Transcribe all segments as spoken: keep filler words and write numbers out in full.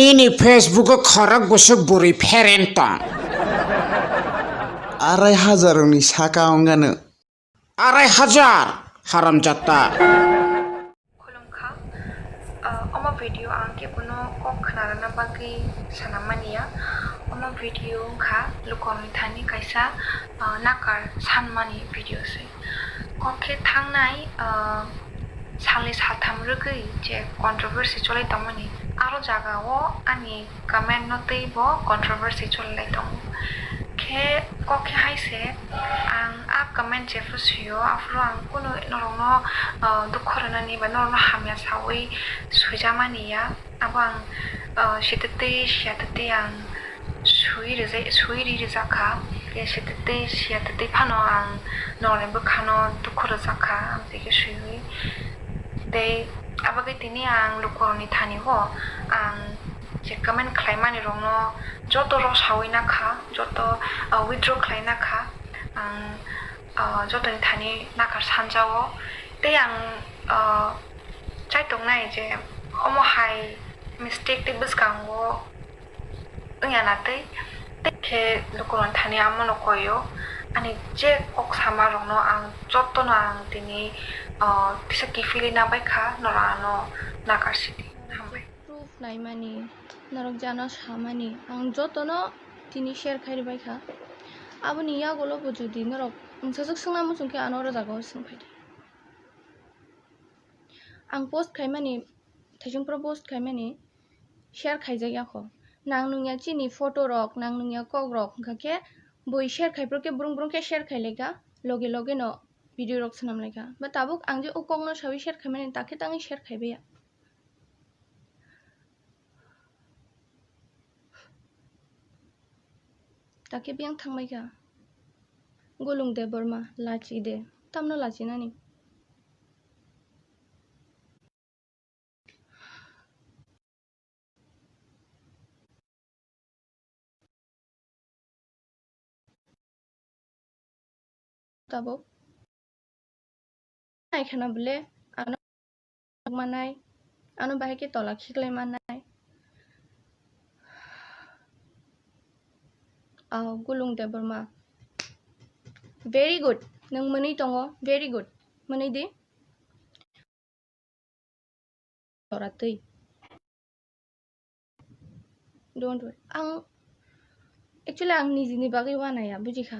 Nini Facebook o khorok busuk bwrwi phereng tong. Arai hajar ni saka wngano. Arai hajar, haramjata. Khulumkha. Ah, omo video ang kebono kok khnarwna bagwi sanammani ya. Omo video wngkha lukurokni thani kaisa, ah, nakar sanmani video se. Kok khe thangnai, ah, salni saltham rwgwi je controversy cholai tongmani, aro jagao ani comment no twi bo controversy cholai tongo. Khe kok khe hai se, ang a comment jephru sui-o, aphuru ang kunu norokno, ah, dukhu rwnani ba norokno hamya saui suijamani ya. Abo ang, ah, sitwtwi siyatwtwi ang sui rijai, sui ri rijak kha. Khe sitwtwi siyatwtwi phano ang norokni bwkhano dukhu rwjak kha, amtwi khe swiwi. Tei abagwi tini ang lukurokni thani o ang je comment khlaimani rokno joto rw saui nakha, joto, ah, withdraw khlai nakha. Ang, ah, jotoni thani nakar sanjao. Tei ang, ah, chai tongnai je omo hai mistake tei bwskango wngya na tei, tei khe lukurokni thani amono koi-o. Ani je kok sama rokno ang jotono ang tini, ah, kisa kiphilwi nabaikha, norok ano nakar sidi. Hambai. Proof naimani, norok jano samani, ang jotono tini share khairi baikha. Aboni yagulo bo jodi norok mungsajwk swngna muchung khe ano oro jagao swng phaidi. Ang post khaimani, Thaichungphru post khaimani share khaijak yakho. Nang nungya chini photo rok, nang nungya kok rok, wngkha khe bui share khaiphru khe brung brung khe share khailaikha, loge loge no video rok swnam laikha. Ba tabuk ang je o kokno saui share khaimani, takhe tangwi share khaibaiya. Takhe biyang thangbaikha. Gulung Debbarma, lachi de. Tamno lachinani? Tabuk nai khana bole ano manai, ano bahai khe tola khiklai manai. Oh, Gulung Debbarma, very good, nwng mwnwi tongo, very good, mwnwi di. Tora twi. Don't worry. Ang, actually, ang nijini bagwi wanaya, bujikha.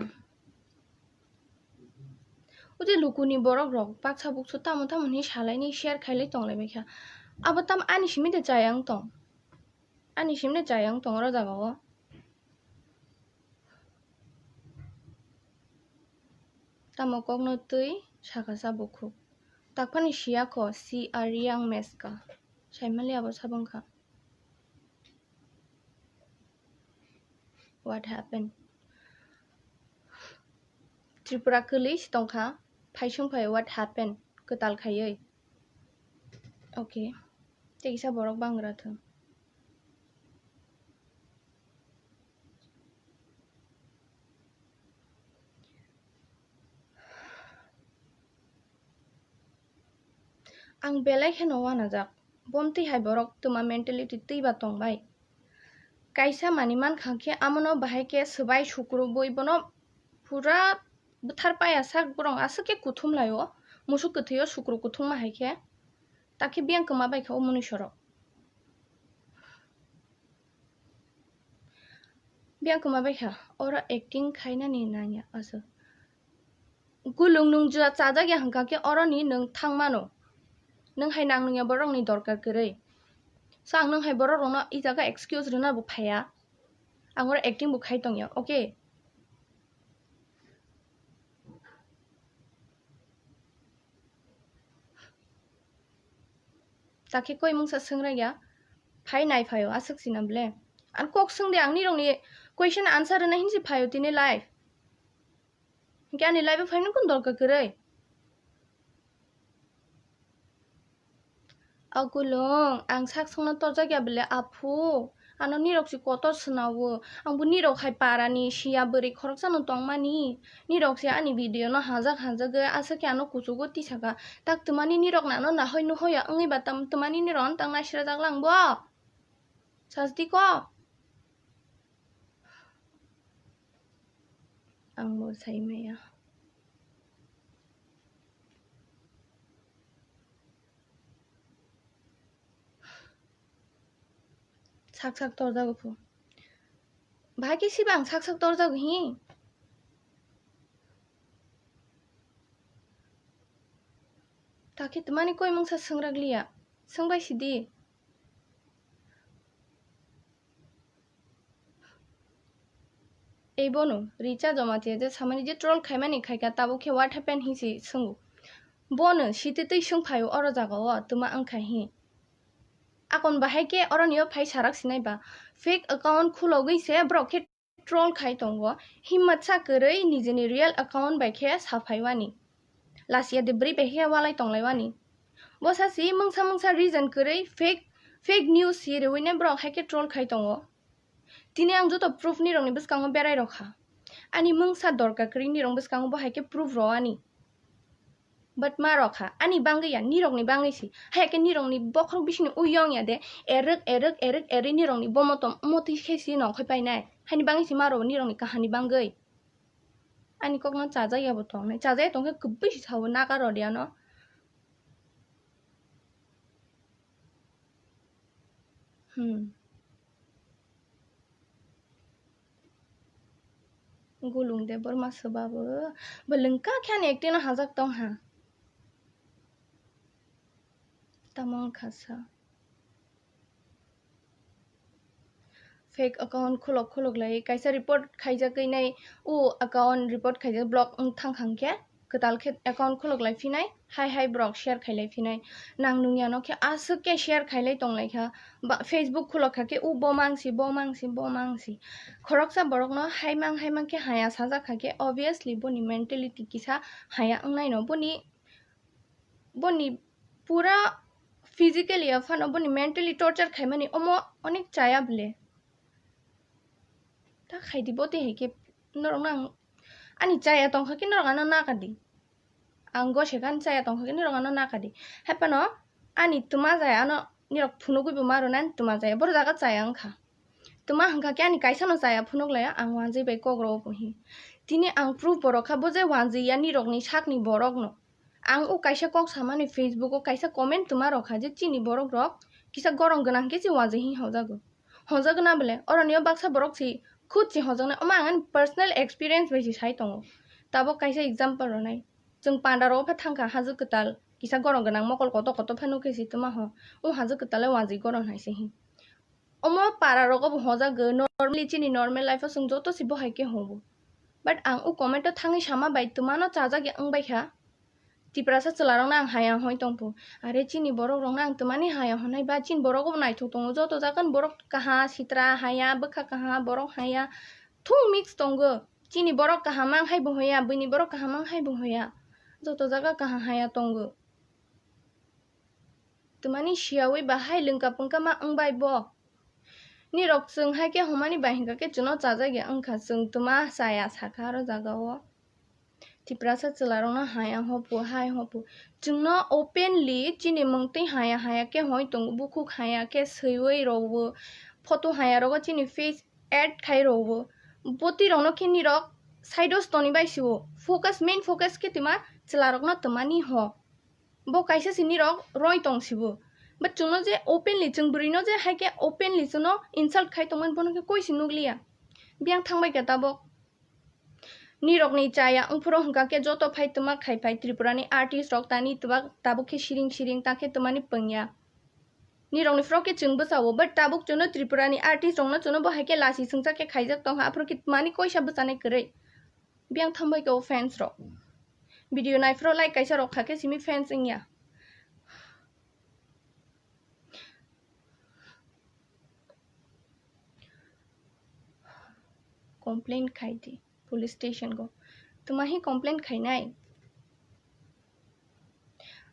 Udi lukuni borok rok baksa buksu tamo tamo hinwi salaini share khailai tonglai baikha. Abo tam ani simi de chayang tong. Ani simi de chayang tong oro jagao. Tamo kokno twi sakha sa bukhuk. Takphani siya kho, si a riyang meska. Saimali abo sabong kha. What happened? Tripura kwlwi si tongkha, phaisung phai what happened? Kwtal khaiwi. Okay. Tei kisa borok bangra thung. Ang belai kheno wanajak. Bomtwi hai borok twma mentality twiba tongbai. Kaisa manwi mankha khe amono bahai khe swbai sukrubwi bono pura bwthar paya sak borok aswk khe kuthum laio. Musuk kwthwio sukru kuthungma hai khe. Takhe biyang kwma baikha o mwnwi sorok. Biyang kwma baikha, oro acting khainani nangya aswk. Gulung nwng jua chajak ya hwnkha khe oroni nwng thang mano. Nwng hai nang nungya borokni dorkar kwrwi. So ang nwng hai borok rokno i jaga excuse rwna bo phaiya. Ang oro acting bo khai tongya, okay? Takhe koi mungsa swngraiya, phai nai phaio, aswk sina ble. Ang kok swngdi, ang nirokni question answer rwna hinsi phaio tini live. Hinkhe ani live-o phaimani kunu dorkar kwrwi? O Gulung, ang sak songno torjak ya bele, aphu. Ano nirok si kotor swnao. Ang bo nirok hai parani siya bwrwi khoroksano tongmani. Nirok se ani video no hajak hajagwi aswk khe ano kuchugo tisaka. Tak twmani nirok nano nahoi nuhoya wngwi ba tam twmani nirok ano tang naisirajak lang bo. Sasti ko. Ang bo sai maya. Sak sak torjago phu. Bahai khe siba ang sak sak torjago hi. Takhe twmani koi mungsa swngrak liya. Swngbai sidi. Ei bono Richa Jamatia je samani je troll khaimani khaikha, tabuk khe what happened hinsi swngo. Bono site twi swngphaio oro jagao twma wngkha hi. Akon bahai khe oroni o phai sarak sinai ba fake account khulogwi se borok khe troll khai tongo. Himmatsa kwrwi nijini real account bai khe saphaiwani. Lasia de bwrwi bai khe walai tonglaiwani. Bwsa si mungsa mungsa reason kwrwi fake, fake news si rwui nai borok hai khe troll khai tongo. Tini ang joto proof nirokni bwskango berai rokha. Ani mungsa dorkar kwrwi nirokni bwskango bo hai khe proof rw ani. But ma rokha, ani bangwi ya, nirokni bangwi si. Hai khe nirokni bokhorok bisingni uyong ya de, erwk, erwk, erwk, erwi nirokni bomotom motwi khe si nongkhoi painai. Haini bangwi si ma rw nirokni kahani bangwi. Ani kokno chajak ya bo tongnai. Chajak ya tongkhe kwbwi si sao naga rw de ano. Hmm. Gulung de borma swbabo. Bo lengka khe ani acting no hajak tong ha. Tamo wngkha sa. Fake account khulok khulok lai kaisa report khaijak nai, o account report khaijak block wng thang kha hwnkhe. Kwtal khe account khulok lai phinai, hai hai borok share khai lai phinai. Nang nung ya no khe aswk khe share khai lai tong lai kha. Ba, Facebook khulok kha khe, "O bo mang si, bo mang si, bo mang si." Khoroksa borok no hai mang, hai mang khe haya sajak kha khe, obviously boni mentality kisa haya wng nai no. Boni, boni pura physically ya phano boni mentally torture khai mani omo onek chaya bole. Ta khai di bo te hai khe norok no ang ani chaya tong kha khe norok ano na ka di. Ang go se khe ani chaya tong kha khe norok ano na ka di. Hai phano ani twma jaya ano nirok phunugwi bo ma rw nai twma jaya. Boro jaga chaya wng kha. Twma hwn kha khe ani kaisa no chaya phunuk lai ang wanjwi bai kok rw bo hi. Tini ang proof bo rw kha bo je wanjwi ya nirok ni sak ni borok no. Ang o kaisa kok samani Facebook o kaisa comment twma rw kha je chini borok rok kisa gorong gwnang khe se wanjwi hi hojago. Hojago na bole, oroni o baksa borok si khud si hojaknai. Omo ang ani personal experience bai si sai tongo. Tabok kaisa example rwnai. Chwng panda rogo pha thangkha hajwk kwtal, kisa gorong gwnang mokol kotor kotor pha nukhe si twma ho. O hajwk kwtal le wanjwi gorong hai se hi. Omo para rogo bo hojago normally chini normal life o chwng joto si bo hai khe hobo. But ang o comment o thangwi sama bai twma no chajak ya wng bai kha. Tiprasa chwla rok no ang haya hoi tongphu. Are chini borok rok no ang twmani haya honai ba chini borok bo naithok tongo. Joto jaga ni borok kaha sitra haya bwkha kaha borok haya thung mix tongo. Chini borok kaham ang hai bo hoya, buini borok kaham ang hai bo hoya. Joto jaga kaha haya tongo. Twmani siyawi bahai lwngka pungka ma wng bai bo. Nirok chwng hai khe homani bai hwnkha khe chwngno chajak ya wngkha, chwng twma chaya sakha aro jaga o. Tiprasa chwla rokno haya hopu, hai hopu. Chwngno openly chini mungtwi haya haya khe hoi tongo, bukhuk haya khe swiwi rwo, photo haya rogo chini face add khai rwo. Bwtwi rokno khe nirok side o toni bai sio. Focus, main focus khe twma chwla rokno twmani ho. Bo kaisa se nirok roi tong sibo. But chwngno je openly, chwng bwrwino je hai khe openly chwngno insult khai tongmani bono khe koi se nukliya. Biyang thangbai khe tabok. Nirokni chaya wngphuru hwnkha khe joto phai twma khai phai Tripurani artist rok tani twbak tabuk khe siring siring ta khe twmani pwngya. Nirokni phuru khe chwng bwsao, but tabuk chwngno Tripurani artist rokno chwngno bo hai khe lasi swngchak khe khaijak tongkha, aphuru khe twmani koisa bwchanai kwrwi. Biyang thangbai khe o fans rok. Video naiphuru like kaisa rok kha khe simi fans wngya. Complain khai di police station go. Twma hi complain khainai?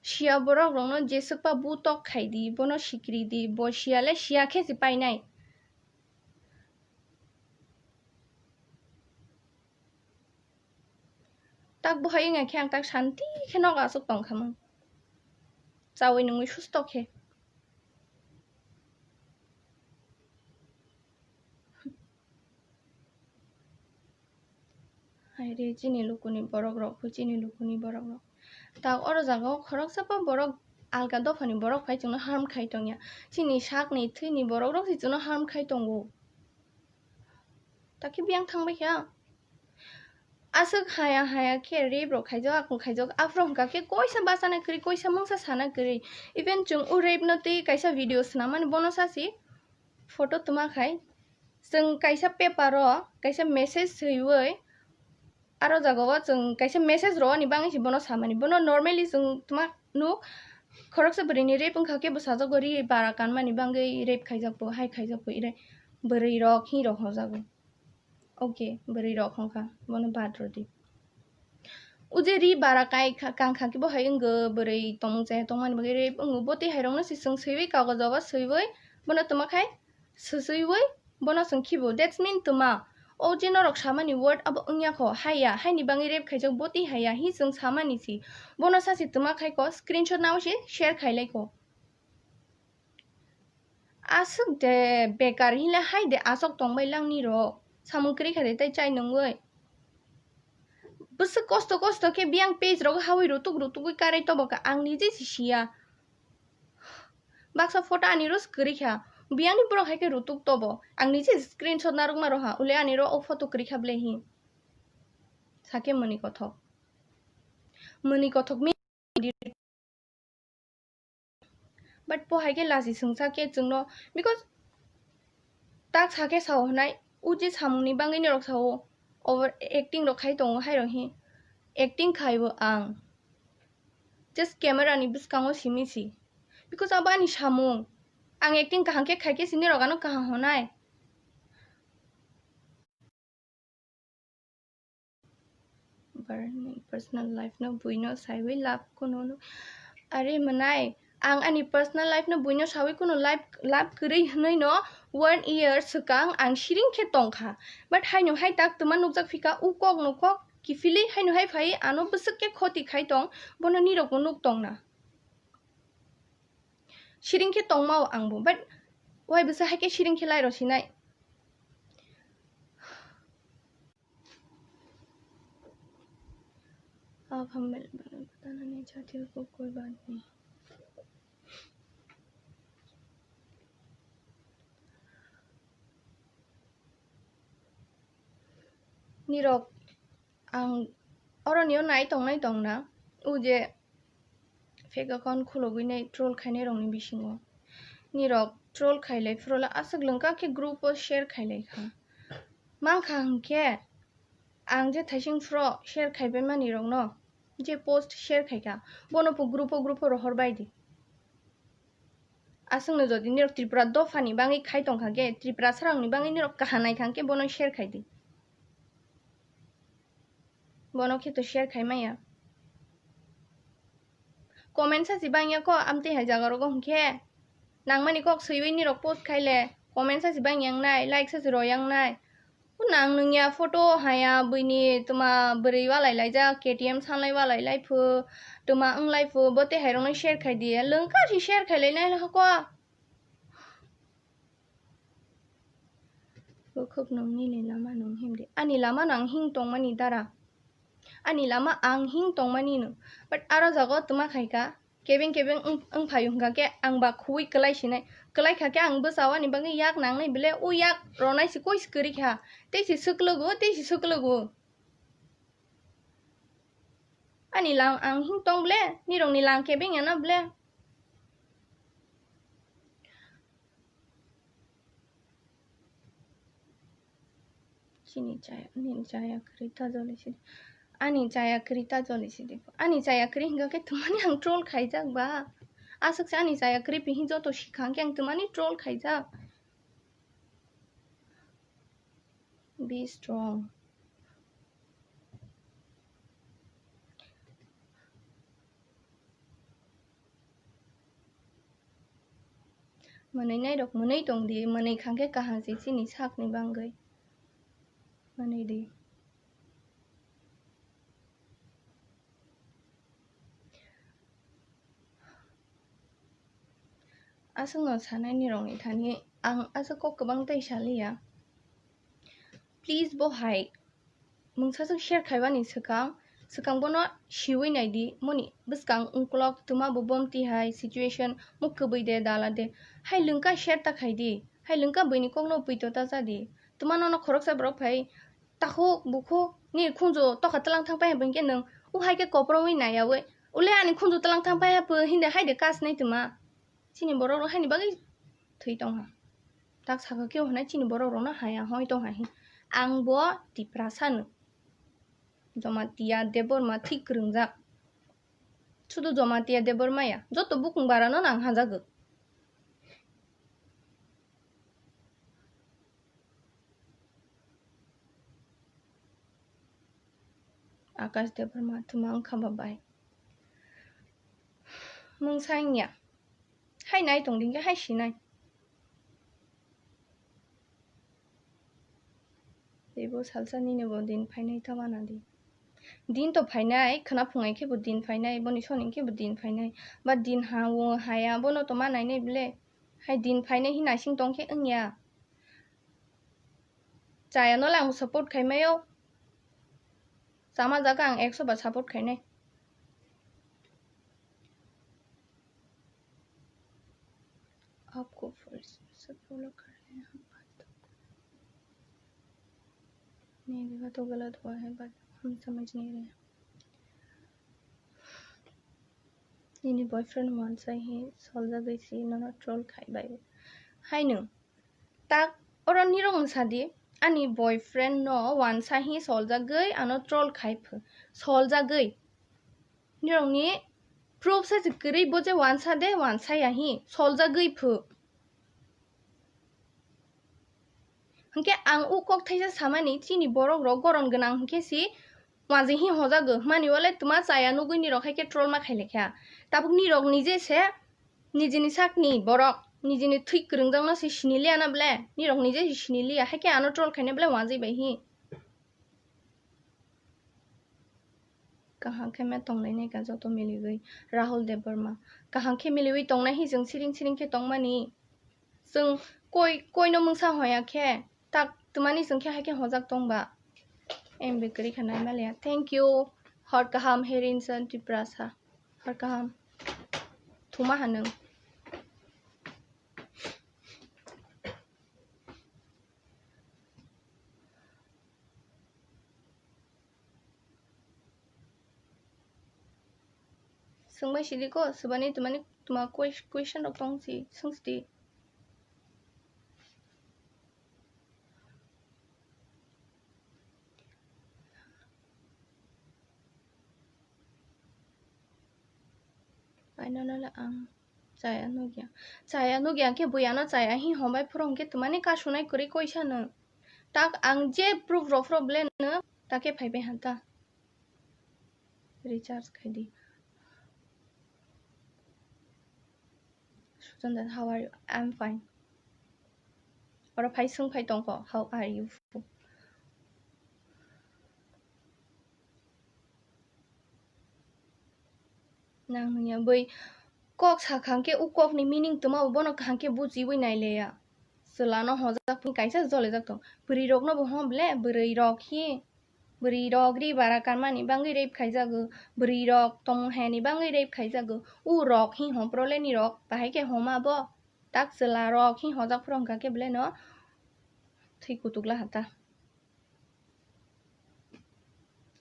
Siya borok rokno jeswkpa butok khai di, bono sikiri di, bo siya le siya khe se painai. Tak bohai wngya khe ang tak shanti khe nogo aswk tong kha mung. Chaui nungui susto khe. Hai re, chini lukuni borok rok, chini lukuni borok rok. Ta oro jaga o khoroksa pa borok alka dophani borok phai chwngno harm khai tongya. Chini sakni thwini borok rok se chwngno harm khai tongo. Ta khe biyang thang bai kha. Aswk haya haya khe rape rok khaijak, akung khaijak, aphuru hwnkha khe koisa bachana kwrwi, koisa mungsa sana kwrwi. Even chwng o rape no twi kaisa video swnamani bono sasi photo twma khai. Chwng kaisa paper o kaisa message swiwi aro jaga o chwng kaisa message rwani bagwi se bono samani. Bono normally chwng twma nuk khoroksa bwrwini rape wngkha khe bwsajwk ri bara kanmani bagwi rape khaijak bo, hai khaijak bo, ire bwrwi rok hi rok hojago. Okay, bwrwi rok hongkha, bono bad rwdi. O je ri bara kai kha, kang kha khe bo hai wngw, bwrwi tongmung chaya tongmani bagwi rape wngw, bo twi hai rokno se chwng swiwi kagojo o swiwi bono twma khai swswiwi bono chwng khibo. That's mean twma. O je norok samani word abo wngya kho, haiya, haini bagwi rape khaijak bo twi haiya, hi chwng samani si. Bono sasi twma khai kho, screenshot nawi se share khai lai kho. Aswk de bekar hinle hai de aswk tongbai lang nirok. Samung kwrwi kha de tei chai nungwi. Bwswk kosto kosto khe biyang page rogo hawi rutuk rutugwi karai tobo kha. Ang nije si siya. Baksa photo ani ro kwrwi kha. Biyangni borok hai khe rutuk tobo. Ang nije screenshot narwkma roha. Ule ani ro o photo kwrwi kha ble hi. Sakhe mwnwi kothok. Mwnwi kothok mi But po hai khe lachi swngsa khe chwngno, because tak sa khe sao hwnai, o je samungni bagwi norok sao, over acting rok khai tongo hai rok hi, acting khaibo ang, just camera ni bwskango simi si, because abo ani samung, ang acting kaham khe khai khe si norok ano kaham hwnai. Barani personal life no buino saiwi love kuno no. Are mwnai, ang ani personal life no buino sawi kuno life, love kwrwi hwnwi no one year swkang ang siring khe tongkha. But haino hai tak twma nukjak phika, u kok no kok kiphilwi haino hai phai ano bwswk khe khoti khai tong, bono nirok no nuk tongna. Siring khe tongmao angbo, but wai bwsa hai khe siring khe lai rw sinai. Ab hum mil, pata nahi chahte ho koi baat nahi. Nirok ang oroni o nai tong nai tong na, o je fake account khulogwi nai troll khainai rokni bisingo. Nirok troll khailai phuru le aswk lwngkha khe group o share khailai kha. Mankha hwnkhe ang je thaising phuru share khaibai mani rokno, je post share khaikha, bono bo group o, group o rohor bai di. Aswkno jodi nirok Tripura dophani bagwi khai tongkha khe, Tripura sarokni bagwi nirok kaham naikha khe bono share khai di. Bono khe to share khai maya. Comment sa si bangya ko amtwi hai jaga rogo hwnkhe. Nangmani kok swiwi nirok post khai le. Comment sa si bangya wngnai, like sa si roya wngnai. Nang nungya photo haya buini tuma bwrwi walai laijak, K T M sanlai walai lai phu, tuma wnglai phu, bo tei hai rokno share khai di. Lwngkha si share khai lai nai hako. Bukhuk nung nini lama nung himdi. Ani lama no ang hing tongmani dara. Ani lama ang hing tongmani no. But aro jaga o tuma khaika. Kebeng kebeng wng, wng phaio hwnkha khe ang ba khuwi kwlai sinai. Kwlai kha khe ang bwsao ani bagwi yak nangnai bele, o yak ronai se koi se kwrwi kha. Tei se swklugo, tei se swklugo. Ani lang ang hing tong ble, nirokni lang kebeng ya na ble. Chini chaya, nini chaya kwrwi ta joli sidi. Ani chaya kwrwi ta joli sidi. Ani chaya kwrwi hwnkha khe twmani ang troll khaijak ba. Aswk se ani chaya kwrwi pihi joto sikha hwnkhe ang twmani troll khaijak. Be strong. Mwnwi nai rok mwnwi tong di, mwnwi kha khe kaham se chini sakni bagwi. Mwnwi di. Aswkno sanai nirokni thani ang aswk kok kwbang tei saliya. Please bo hai mungsa swk share khaibani swkang, swkang bono siwi naidi, moni bwskang ungkulok twma bo bomti hai situation muk kwbwi de dala de, hai lwngka share ta khaidi, hai lwngka buini kokno pwito ta chadi, twma nono khoroksa borok phai takhuk bukhuk ni khunju tokha twlang thang pai hwnkhe nwng o hai khe koprowi naiyawi ule ani khunju twlang thang pai hapwi hinde haide kas nai twma. Chini borok rok haini bagwi thwi tongha. Tak saka khe hwnai chini borok rokno haya hoi tongha hi. Ang bo Tiprasa no. Jamatia Debbarma thik kwrwngjak. Sudu Jamatia Debbarma ya. Joto bukung bara no nang hajago. Akash Debbarma, tuma wngkha ba bai? Mungsa wngya. Hai nai tong dingkhe hai sinai. Teibo salsa nini bo din phainai ta wana di. Din to phainai, khwna phungai khe bo din phainai, boni soni khe bo din phainai. Ba din ha o haya, bono to ma nainai ble. Hai din phainai hi naising tong khe wngya. Chaya no le ang support khai maio. Chama jaga ang ekso ba support khainai. आपको फर्स्ट से फॉलो कर रहे हैं हम आज तक। नहीं देखा तो गलत हुआ है, बट हम समझ नहीं रहे। Nini boyfriend wansa hi soljagwi si nono troll khai bai. Hai nwng. Tak oro nirok wng sadi, ani boyfriend no wansa hi soljagwi ano troll khai phu. Soljagwi. Nirokni proof sa se kwrwi bo je wansa de, wansa ya hi soljagwi phu. Hwnkhe ang o kok thaisa samani chini borok rok goron gwnang hwnkhe si wanjwi hi hojago hwnmani wale twma chaya nugwi nirok hai khe troll ma khailekha. Tabuk nirok nije se nijini sakni borok nijini thwi kwrwngjakno se siniliya na ble, nirok nije se siniliya hai khe ano troll khaina ble wanjwi bai hi. Kaham khe me tonglainai ka joto miliwi. Rahul Debbarma. Kaham khe miliwi tongnai hi chwng siring siring khe tongmani. Chwng koi, koino mungsa hoya khe, tak twmani chwng khe hai khe hojak tong ba. M B kwrwi kha nai maliya. Thank you. Hor kaham Herinson Tiprasa. Hor kaham. Thuma hanung. Swngbai sidi ko, swbani twmani twma ques-, question rok tong si, swng sidi. Painano le ang chaya nugya. Chaya nugya khe bui ano chaya hi hombai phuru hwnkhe twmani kasunai kwrwi koisa no. Tak ang je proof rok phuru ble no ta khe phaibai hanta. Recharge khai di. Suchan, how are you? I'm fine. Oro phai swng phai tongkho, how are you? Nang nungya bui kok sakha hwnkhe o kokni meaning twma bo bono kaham khe bujiwi naileya. Chwlano hojak phuni kaisa jolijak tong. Bwrwi rokno bo hom ble, bwrwi rok hi, bwrwi rok ri bara kanmani bangwi rape khaijago, bwrwi rok tongmung hayani bangwi rape khaijago. O rok hi hom prole ni rok bahai khe homa bo. Tak chwla rok hi hojak phuru hwnkha khe belai no thwi kutuk la hata.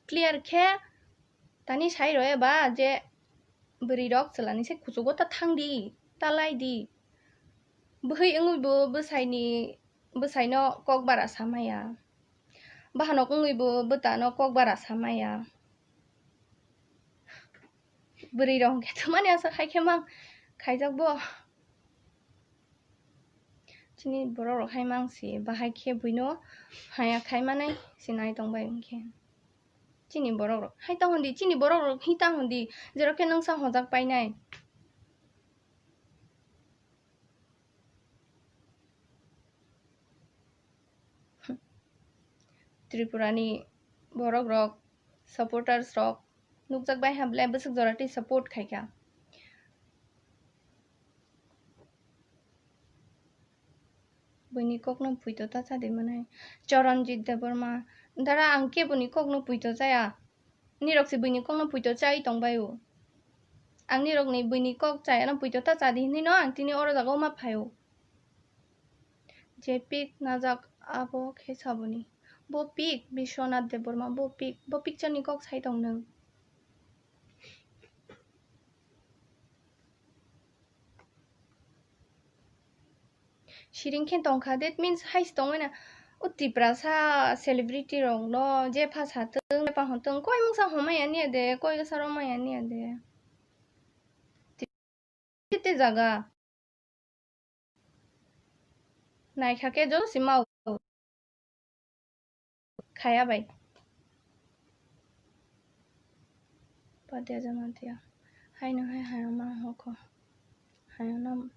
Clear khe tani sai rw eba je bwrwi rok chwla ni se kuchugo ta thang di, ta lai di. Bwhwi wngwi bo bwsai ni, bwsai no kok bara sa maya. Bahanok wngwi bo bwta no kok bara sa maya. Bwrwi rok hwnkhe twmani aswk hai khe mang khaijak bo. Chini borok rok hai mang si bahai khe buino haya khai manai si nai tong bai hwnkhe. Chini borok rok hai tang hwn di, chini borok rok hi tang hwn di, jero khe nwng sa hojak painai. Tripura ni borok rok, supporters rok nukjak bai ha ble bwswk jora tei support khai kha. Buini kokno puito ta chadi manai. Charanjit Debbarma, Dara, ang keboni kokno puito chaya. Nirok se buini kokno puito chai tongbai o. Ang nirokni buini kok chayano puito ta chadi hinwi no ang tini oro jaga o ma phai o. Je pik najak abo khe saboni. Bo pik Biswanath Debbarma, bo pik, bo picture ni kok sai tong nwng. Siring khe tongkha, that means hai se tongmani. O Tiprasa celebrity rok no je pha sa tong, je pha hon tong, koi mungsa hon maya niya de, koi sa rw maya niya de. Te jaga. Naikha khe joto se mau. Khaya bai. Padia jamatia. Haino hai hayama hoko. Hayano.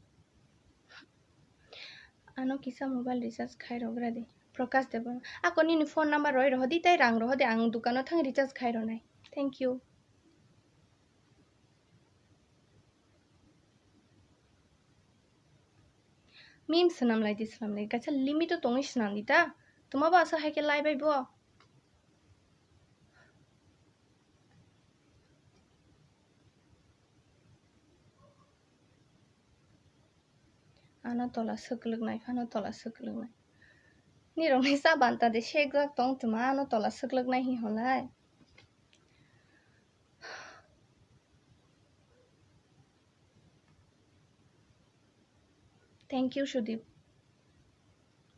Ano kisa mobile recharge khai rok radi. Prakash Debbarma. Ako nini phone number roi rohodi tei rang rohodi, ang dukano thang recharge khai ronai. Thank you. Mim swnam lai di, swnam lai. Kaisa limit o tongwi swnam di ta. Tuma bo asa hai khe lai bai bo. Ano tola swklwk nai, phano tola swklwk nai. Nirok ni sa banta de sek jak tong tuma, ano tola swklwk nai hi hwnlai. Thank you, Sudip.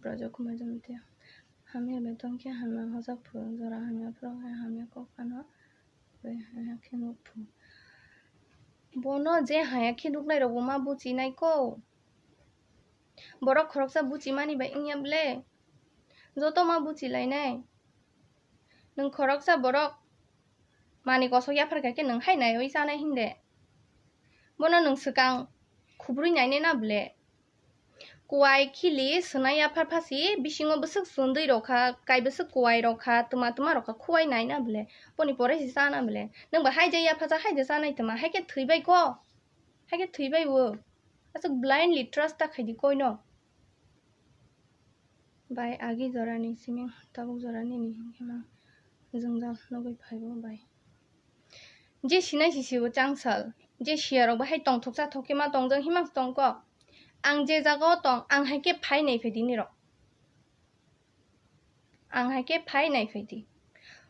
Brajo Kumar Jamatia. Hamya betong khe hamya hojak phu, jora hamya phuru hai hamya kok phano bai hamya khe nuk phu. Bono je haya khe nuknai rok bo ma buchi nai ko. Borok khoroksa buchi mani bai wngya ble. Joto ma buchi lai nai. Nwng khoroksa borok mani kosok yaphar kha khe nwng hai naiwi chanai hinde. Bono nwng swkang khubrwi nainai na ble. Kuwai khili swnai yaphar phasi bisingo bwswk chundwi rok kha, kai bwswk kuwai rok kha, twma twma rok kha, khuwai nai na ble. Boni pore se chana ble. Nwng bo hai je yapha cha hai je chanai twma, hai khe thwi bai ko. Hai khe thwi bai o. Aswk blindly trust ta khai di koi no. Bai agi jorani simi tabuk jorani ni himkhe ma jwngjal nugwi phaibo bai. Je sinai si sibo changsal, je siya rok bahai tongthok chathok khe ma tongjak himang tongkok. Ang je jaga o tong, ang hai khe phai nai phai di nirok. Ang hai khe phai nai phai di.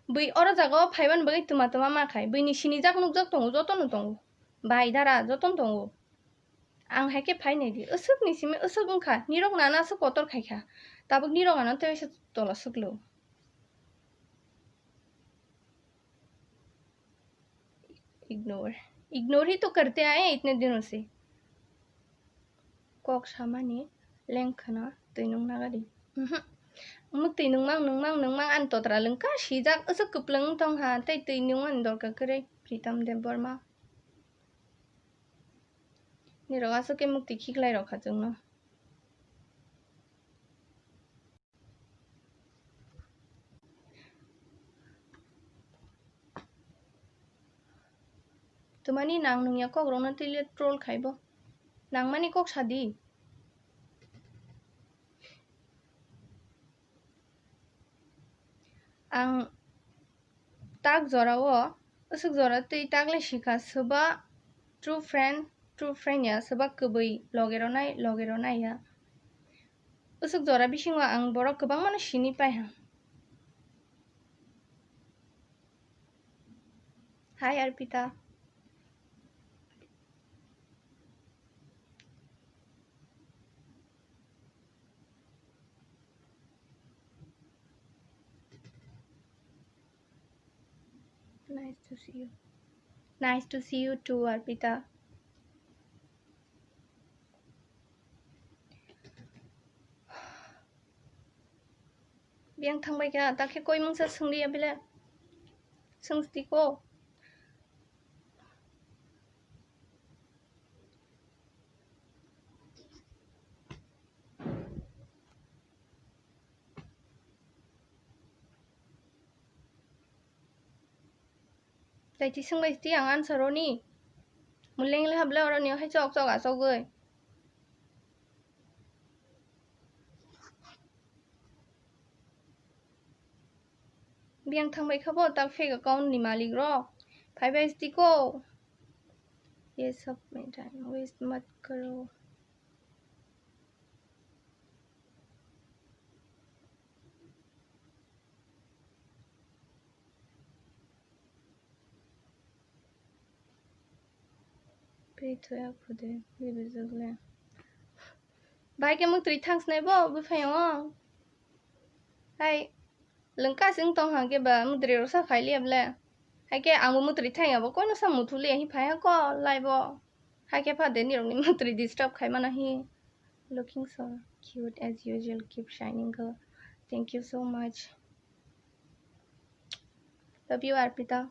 Bui oro jaga o phaiban bagwi twma twma ma khai, buini sinijak nukjak tongo, jotono tongo. Bai dara jotono tongo. Ang hai khe phai nai di. Aswk ni simi aswk wngkha. Nirok nana aswk kotor khai kha. Tabuk nirok ano tei waisa tola swklo. Ignore. Ignore hi to karte aaye itne dino se. Kok samani lengkhana twi nung nagadi. Mhm. Mwtwi nungmang, nungmang, nungmang ani totra lengkha sijak aswk kwplwng wng tong ha tei twi nung ani dorkar kwrwi Pritam Debbarma. Nirok aswk khe mukti khiklai rok kha chwngno. Twmani nang nungya kok rokno twi le troll khaibo. Nangmani kok sadi. Ang tak jorao aswk jora twi tak le sikha swba true friend, true friend ya swba kwbwi loge ronai, loge ronai ya. Aswk jora bisingo ang borok kwbangmano sini pai ha. Hi Arpita. Nice to see you. Nice to see you too, Arpita. Biyang thangbai kha, takhe koi mungsa swngdi abile. Swngstiko. Tei tising bai ti ang answer roni. Muleng le hable oroni hai chok chok achogoi. Biyang thangbai kha bo tak fake account ni malik rok. Phai bai tiko. Ye sab mein time waste mat karo. Pei thoya khude, bibijwk le. Bai khe mwtwi thangsnai bo bwphaio. Hai, lwngka se wng tong hang khe ba mwtwi rok sa khai liya ble. Hai khe ang bo mwtwi thang ya bo koino sa muthu liya hi phai ha ko live o. Hai khe pha de nirok ni mwtwi disturb khai mana hi. Looking so cute as usual, keep shining girl. Thank you so much. Love you, Arpita.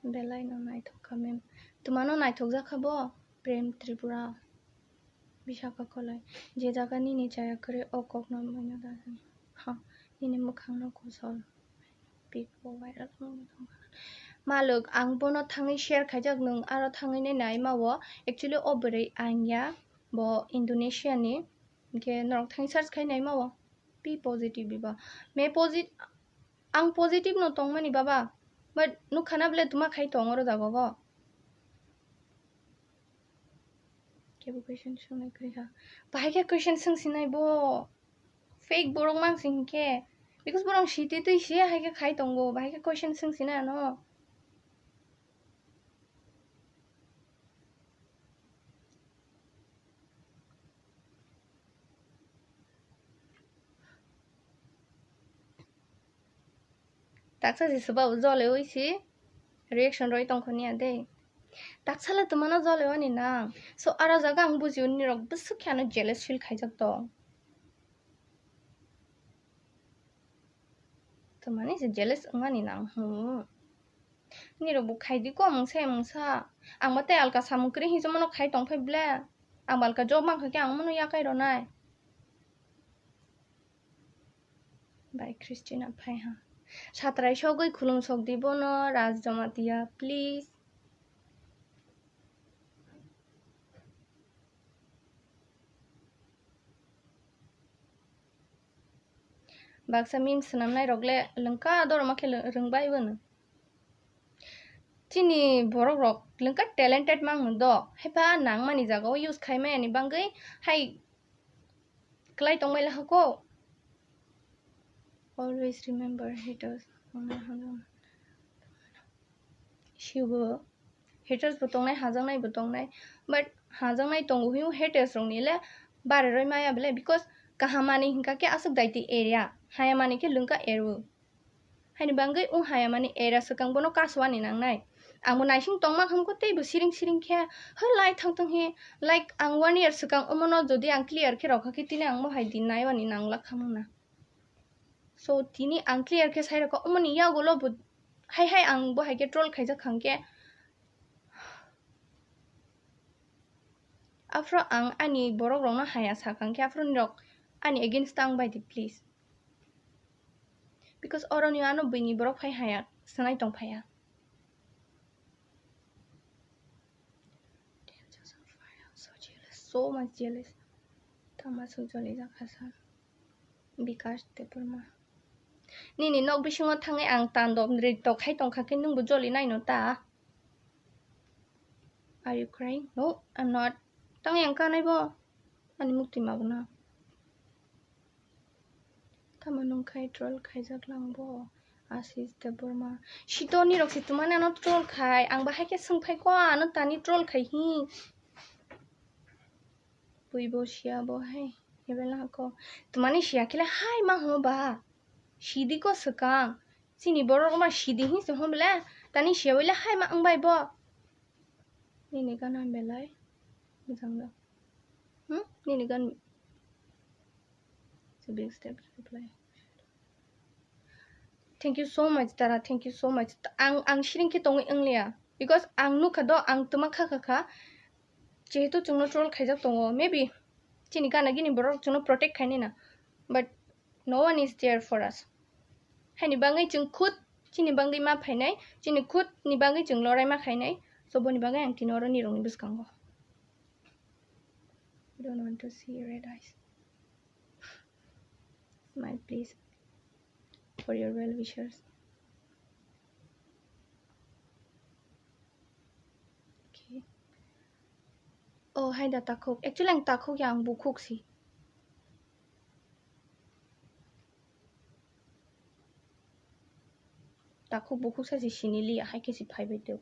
Belai no naithok kha mem. Twmano naithok jak kha bo? Prem Tripura. Bisaka Kolai. Je jaga nini chaya kwrwi o kokno mano da. Ha, nini mwkhangno kosol. Pic bo viral wngwi tongkha. Malwk, ang bono thangwi share khaijak, nwng aro thangwi nai nai ma o. Actually, o bwrwi ang ya, bo Indonesia ni. Hinkhe norok thangwi search khai nai ma o. P positive biba. Me posit-, ang positive no tongmani baba. But nukha na bole tuma khai tong oro jaga go. Kebo question swngnai kwrwi ha. Bahai khe question swngsinai bo. Fake borok mang sing khe. Because borok siti twi se hai khe khai tongo. Bahai khe question swngsinai ano. Taksa se swbao jole oi se reaction roi tongkho niya de. Taksala twmano jole oni nang. So aro jaga ang bujio nirok bwswk khe ano jealous feel khaijak tong. Twmani se jealous wngmani nang hwn. Nirok bo khaidi ko mungsa mungsa. Ang bo tei alka samung kwrwi hinwi mano khai tong phai ble. Ang bo alka job mankha khe ang mano yakai rwnai. Bai Christina phai ha. Satrai sogwi khulum sok di bono Raj Jamatia, please. Baksa meme swnamnai rok le lwngka dorma khe lw-, rwngbai bono. Chini borok rok lwngka talented mang do, haipa nangmani jaga o use khai maya ni bangwi hai klai tongbai lahako. Always remember haters. Sibo haters bo tongnai, hajaknai bo tongnai, but hajaknai tongo hino haters rok ni le bare roi maya bele, because kaham manwi hinkha khe aswk daiti area, haya manwi khe lwngka ero. Haini bangwi wng haya mani era swkang bono kaswani nangnai. Ang bo naising tongma khamkho tei bo siring siring khe, "Hwlai thang thang he, like, ang one year swkang omono jodi ang clear khe rokha khe tini ang bo hai din naiwani nanglak khamung na." So tini ang clear khe sai rokha, omoni yagulo bo hai hai ang bo hai khe troll khaijak khang khe. Aphro ang ani borok rokno haya sakang khe aphro nirok ani against ang bai di please. Because oro ni ano buini borok phai haya, swnai tong phaya. So jealous, so much jealous. Tama suk joli jakha sa. Bikash Debbarma. Nini nok bisingo thangwi ang tando nrito khai tongkha khe nwngbo joli naino ta? Are you crying? No, I'm not. Tang yang kanai bo. Ani mukti mabu na. Tamo nung khai troll khaijak lang bo. Ashish Debbarma. Sito nirok se tumani ano troll khai. Ang bahai khe swng phai ko ano tani troll khai hi. Bui bo siya bo hai. Ebel na ko. Tumani siya khe le hai ma ho ba. Sidi ko swkang. Chini borok ma sidi hi se hom le. Tani siya bo le hai ma ang bai bo. Nini gana belai. Bujang da. Hmm? Nini gan. It's a big step to reply. Thank you so much, Tara. Thank you so much. Ang, ang siring khe tongwi wngliya. Because ang nukha do, ang twma kha kha kha. Jehetu chwngno troll khaijak tongo. Maybe chini gana gini borok chwngno protect khainai na. But no one is there for us. Haini bangwi chwng khud chini bangwi ma phainai, chini khud ni bangwi chwng lorai ma khainai. So boni bangwi ang tini oro nirokni bwskango. I don't want to see red eyes. My please for your well wishers. Okay. Oh, hai da takhuk. Actually, ang takhuk ya, ang bukhuk si. Takhuk bukhuk sa si sini liya, hai khe si phai bai teo.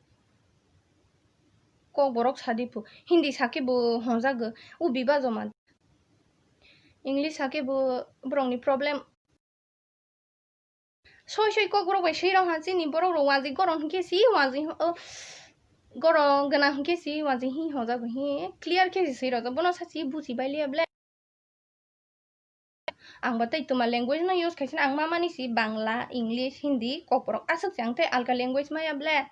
Kokborok sadi phu. Hindi sakhe bo honjago. U biba joma. English sakhe bo borokni problem. Soi soi kokborok bai swi rok ha, chini borok rok wajik gorok hinkhe si wajik, o, gorok gwnang hinkhe si wajik hi honjago hi clear khe si swi rojak. Bono sa si buji bai liya ble. Ang bo tei twma language no use khaisano, ang ma mani si Bangla, English, Hindi, kokborok aswk se, ang tei alka language maya ble.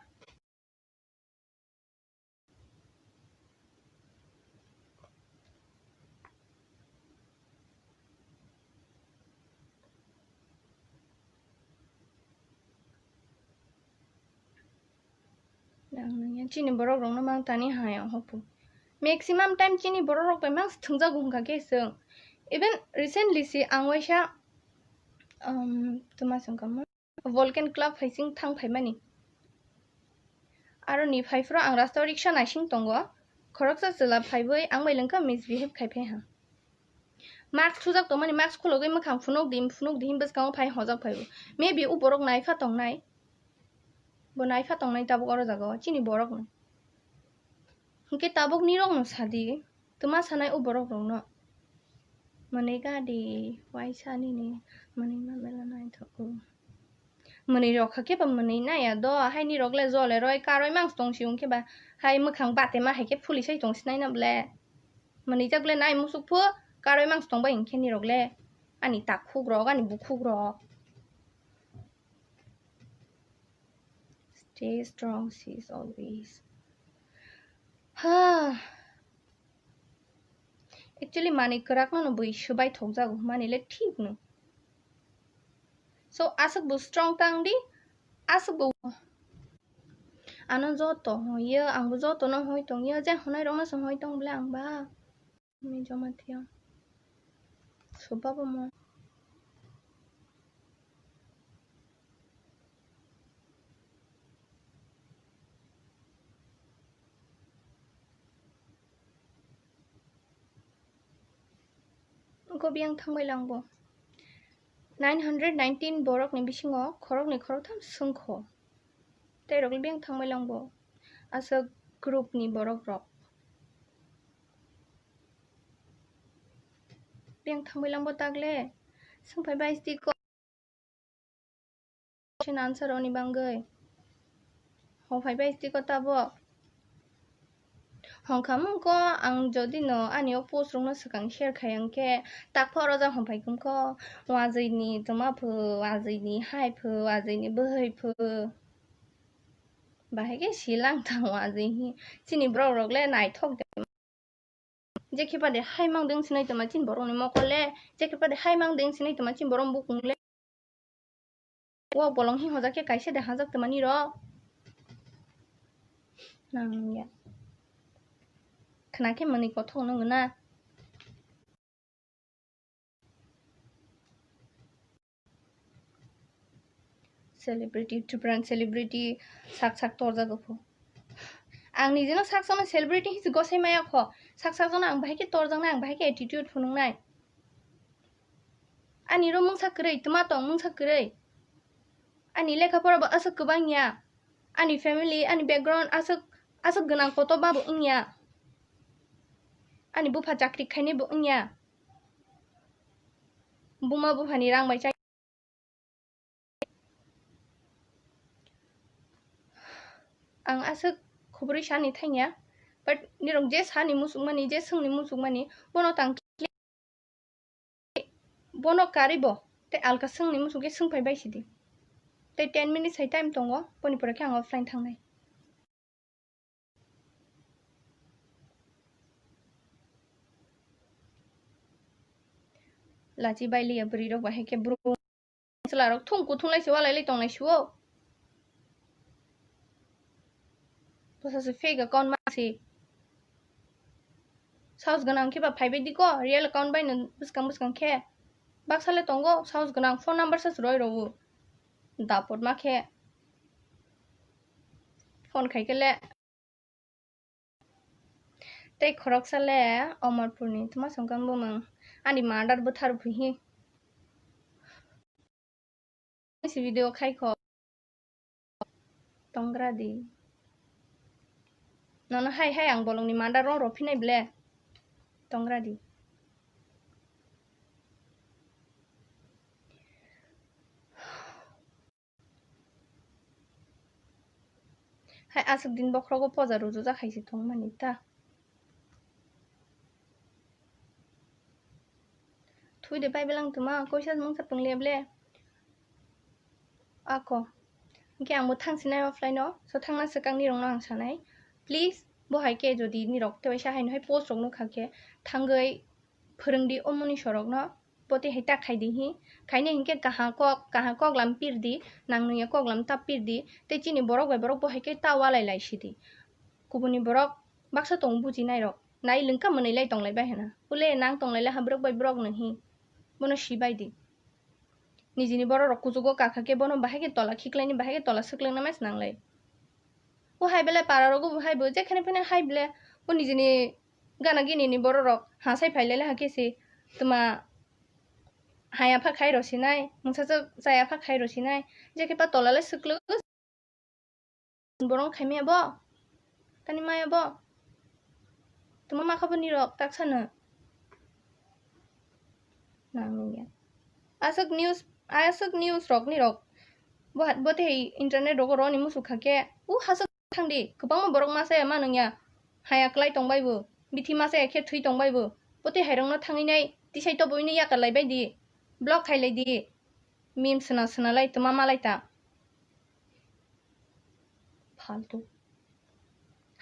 Nang nang ya chini borok rok no mang tani ha ya hopu. Maximum time chini borok rok bai mang thwngjago hwnkha khe chwng. Even recently si ang waisa, um, twma se wngkha mo, Volcan Club hai sing thang phaimani. Aroni phai phuru ang rasta o riksha naising tongo. Khoroksa chwla phaiwi ang bai lengkha misbehave khai phai ha. Mask thujak tongmani, mask khulogwi mwkhang phunuk di, phunuk di, him bwskango phai hojak phaibo. Maybe u borok naipha tongnai. Bo naipha tongnai tabuk oro jaga o, chini borok no. Hinkhe tabuk nirok no sadi, twma sanai u borok rok no. Mwnwi gadi, waisa nini, mwnwi ma mela naithok o. Mwnwi rok kha khe ba mwnwi naya do, hai nirok le jole roi karoi mangsi tong si wngkhe ba, hai mwkhang bate ma hai khe phuli sai tong sinai na ble. Mwnwi jak le nai musuk phu, karoi mangsi tong bai hinkhe nirok le. Ani takhuk rok, ani bukhuk rok. Stay strong, sis, always. Ha. Actually, mani kwrak no bwi swbai thokjago, mani le thik no. So, aswk bo strong tang di, aswk bo. Ano joto hoyo, ang bo joto no hoi tong yo, je honai rok no se hoi tong ble ang ba. Ni joma thia. Soba bo mo. Wngkha biyang thangbai lang bo. Nine hundred nineteen borokni bisingo khoroknwi khoroktham swngkho. Tei rok biyang thangbai lang bo. Aswk group ni borok rok. Biyang thangbai lang bo tagle. Swngphai bai tiko. Question answer oni bangwi. Hongphai bai tiko tabok. Hongkha mungko ang jodi no ani o post rok no swkang share khai ang khe takpha oro ja hongphai kung kho. Wajwi ni toma phu, wajwi ni hai phu, wajwi ni bwhwi phu. Bahai khe silang thang wajwi hi. Chini borok rok le naithok de. Jekhe pade hai mang deng sinai tongma chini borok ni mokol le, jekhe pade hai mang deng sinai tongma chini borok bukung le. Wak bolong hi hojak khe kaisa de hajak tongmani rok. Nang ya. Khna khe mwnwi kothok nung na. Celebrity, Tripura celebrity sak sak torjago pho. Ang nijeno sak sakno celebrity hinwi gosai maya kho. Sak sak jono ang bahai khe torjaknai, ang bahai khe attitude phunuknai. Ani ro mungsa kwrwi, twma tong mungsa kwrwi. Ani lekha pora bo aswk kwbang ya. Ani family, ani background aswk, aswk gwnang kotor ba bo wngya. Ani bupha chakri khainai bo wngya. Buma buphani rang bai chai. Ang aswk khobori sani thangya, but nirok je sani muchukmani, je swngni muchukmani, bono tang bono karibo tei alka swngni muchuk khe swngphai bai sidi. Tei ten minutes hai time tongo, boni pore khe ang offline thangnai. Lachi bai liya bwrwi rok bahai khe bro. Chwla rok thung kuthung lai se walai lai tong lai se o. Bwsa se fake account ma se. Saos gwnang khe ba phai bai di ko, real account bai no bwskang bwskang khe. Baksa le tongo, sahos gwnang, phone number se swrwi rwo. Dapot ma khe. Phone khai khe le. Tei khoroksa le Omorpurni, tuma songkang bumung. Ani murder bwthar phuhi. Si video khai kho. Tongra di. Nono hai hai ang bolongni murder rong rw phinai ble. Tongra di. Hai aswk din bokhrogo poja rujujak hai se thwngmani ta. Thui de pai belang tuma, koisa mungsa tong le ble. Ako. Hingke ang bo thang sinai offline o, so thangna swkang ni rong no ang sanai. Please, bo hai ke jodi ni rok te waisa hai no hai post rok nukha khe, thangwi phwrwng di o muni sorok no. Botwi hai ta khai di hi. Khainai hinkhe kaha kok, kaha kok lam pir di, nang nungya kok lam ta pir di. Tei chini borok bai borok bo hai khe ta walai lai si di. Kubuni borok baksa tongo bujinai rok. Nai lwngka mwnwi lai tong lai bai hwna. Ule nang tong lai lai ha borok bai borok no hi. Bono si bai di. Nijini borok rok kuchugo kakha khe bono bahai khe tola khiklai ni, bahai khe tola swklwng na mai swnang lai. O hai belai para rogo bo hai bo jekhene phene hai bele o nijini gana gini ni borok rok ha sai phai lai le ha khe se tuma haya pha khai rw sinai, mungsa chwk chaya pha khai rw sinai, je khe pa tola le swklwk borok khai maya bo, tani maya bo, tuma ma kha bo ni rok tak sano nang nung ya. Aswk news, aswk news rok ni rok bo, bo tei internet rogo roni musu kha khe u haswk. Thang di, kwbangma borok masa ya ma nung ya. Haya klai tong bai bo, bithi masa ya khe thwi tong bai bo. Botwi hai rok no thangwi nai, tisai tobo hwnwi yakar lai bai di. Block khai lai di. Meme sna sna lai tuma ma lai ta. Faltu.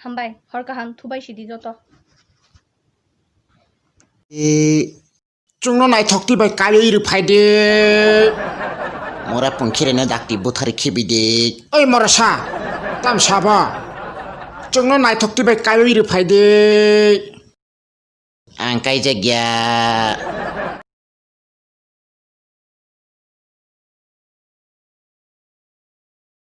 Hambai, hor kaham, thubai si di joto. E, Chwngno naithok twi bai kaiwi rw phai de. Mora pungkhireno dakti buthari khibi de. Oi mora sa, tam sabo. Chwngno naithok twi bai kaiwi rw phai de. Ang kaijak ya.